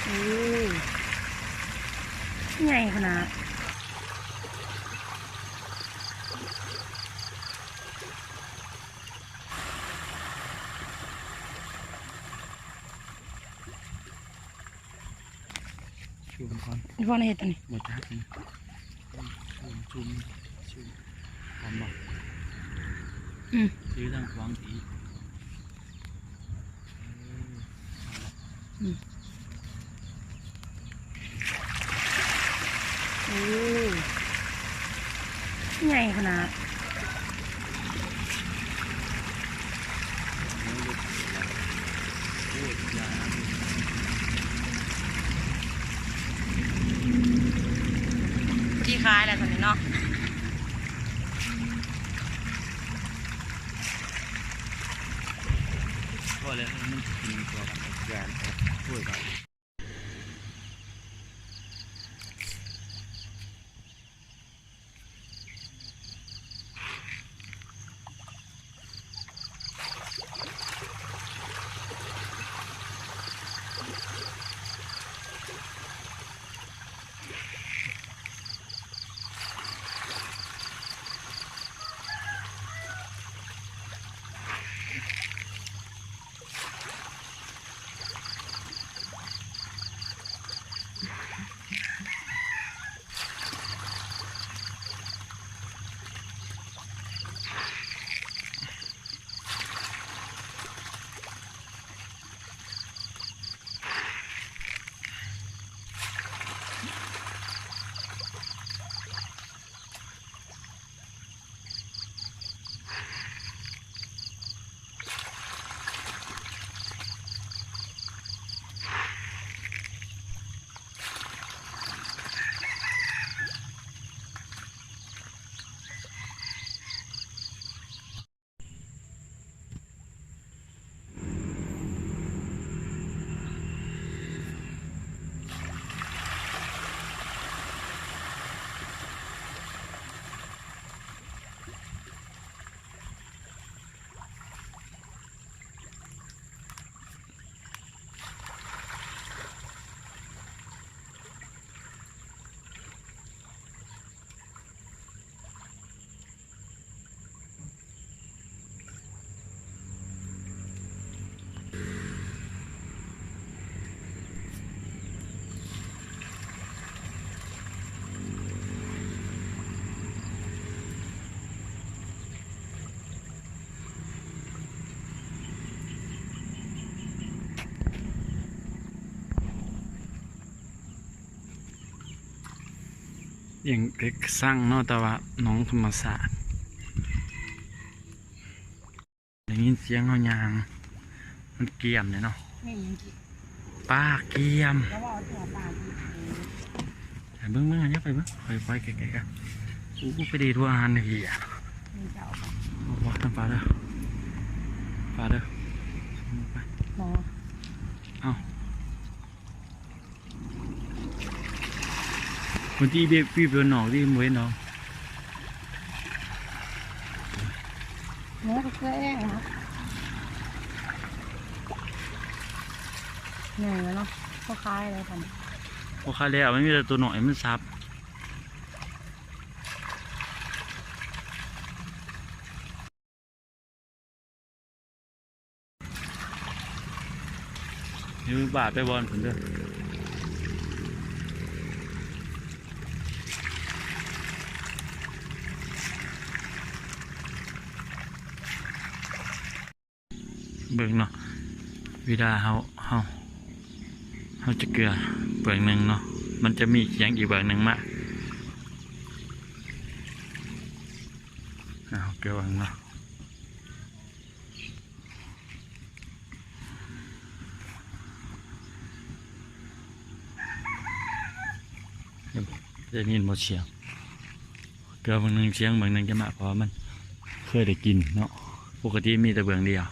ໂອ້ ໃຫຍ່ຂະໜາດ. ຊູມກ່ອນ ອີ່ພໍ່ນະເຮັດຕົວນີ້ ບໍ່ຈັກນີ້. ຊູມ ຊູມ ຊູມ ພອມບໍ່? ອືມ ຖືທາງຂວາງອີກ. ເອີ ອືມ ໂອ້ ໃຫຍ່ຂະໜາດ. ພໍດີຂາຍແລ້ວຕອນນີ້ເນາະ. ພໍແລ້ວ ມັນກິນຕົວກັນ ຢານ ໂອ້ຍ ບາດ. ຍັງເກັກຊັງເນາະ ແຕ່ວ່າໜອງທຳມະຊາດ. ໄດ້ຍິນສຽງເຮົາຍ່າງ ມັນກຽມເດ້ເນາະ. ແມ່ນຫຍັງກິ? ປາກຽມ. ແລ້ວວ່າເອົາຕົວປາກ ໄປເບິ່ງ ເບິ່ງ ຢ່າໄປເບິ່ງ ຄ່ອຍໆ ໃກ້ໆ ກັນ. ໂອ້ ໄປດີດຫົວອາຫານເດ້. ນີ້ເຈົ້າ ບໍ່ ບໍ່ ທາງປາເດີ ປາເດີ ໄປ. ບໍ່ ເອົ້າ. ຄົນທີ່ເບບ ບີບລົດນອກນີ້ບໍ່ເຫັນດອກ. ແມ່ກໍເຄີຍເອງເນາະ ໃຫຍ່ແລ້ວເນາະ. ພໍຂາຍແລ້ວ ພໍຂາຍແລ້ວ ມັນມີແຕ່ຕົວນ້ອຍມັນສັບ. ເອີ ບາດໄປບ່ອນພຸ້ນເດີ. ເບິ່ງເນາະ ເວລາເຮົາ ເຮົາ ເຮົາຈະເກືອເບື້ອງໜຶ່ງເນາະ ມັນຈະມີຂຽງອີກເບື້ອງໜຶ່ງມາ. ເອົາ ເກືອເບິ່ງເນາະ. ໄດ້ຍິນບໍ່ສຽງ? ເກືອເບື້ອງໜຶ່ງສຽງເບື້ອງໜຶ່ງຈະມາ ເພາະວ່າມັນເຄີຍໄດ້ກິນເນາະ. ປົກກະຕິມີແຕ່ເບື້ອງດຽວ.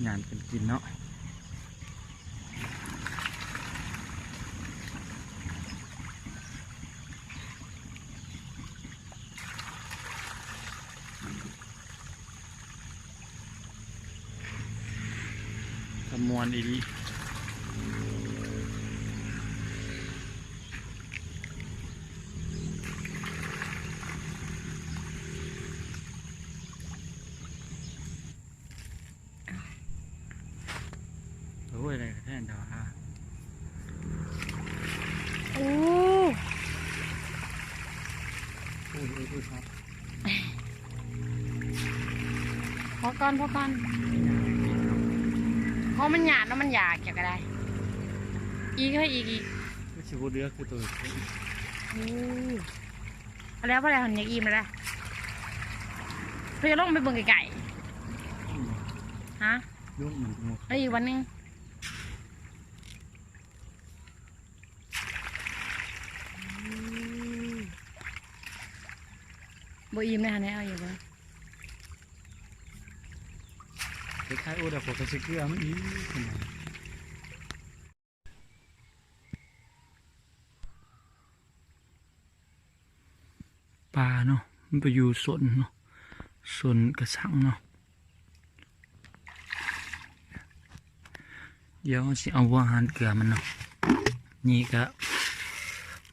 ຫຍາດກັນກິນເນາະ. ກະມ່ວນອີ່ຫຼີ. ໂອ້ຍ ໄດ້ກະແທນແຕ່ວ່າ ໂອ້ ໂອ້ຍ ໂອ້ຍ ໂອ້ຍ ພໍກ່ອນ ພໍກ່ອນ ພໍມັນຫຍາດເນາະ ມັນຢາກ ຢາກກະໄດ້ ອີກເຮີ້ຍ ອີກ ອີກ ຄືຊິບໍ່ເຫຼືອຄືໂຕ ໂອ້ ພໍແລ້ວ ພໍແລ້ວ ຢາກອີ່ມແລ້ວ ເພິ່ນຈະລົງໄປເບິ່ງໄກໆ ອືມ ຮະ ລົງອີກເນາະ ເອົາອີກວັນໜຶ່ງ ອືມ ບໍ່ອີ່ມແລ້ວຫັ້ນ ເອົາອີກເບິ່ງ ຄ້າຍໆ ໂອ້ ດຽວຂ້ອຍກະຊິເກືອມັນອີກ. ປາເນາະ ມັນໄປຢູ່ສົນເນາະ ສົນກະສັງເນາະ ດຽວເຮົາຊິເອົາຫົວອາຫານເກືອມັນເນາະ ນີ້ກະ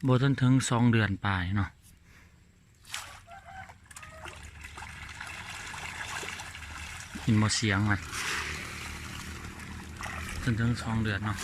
ບໍ່ທັນເຖິງສອງເດືອນປາຍເນາະ. ເຫັນບໍ່ສຽງມັນ ຈົນເຖິງສອງເດືອນເນາະ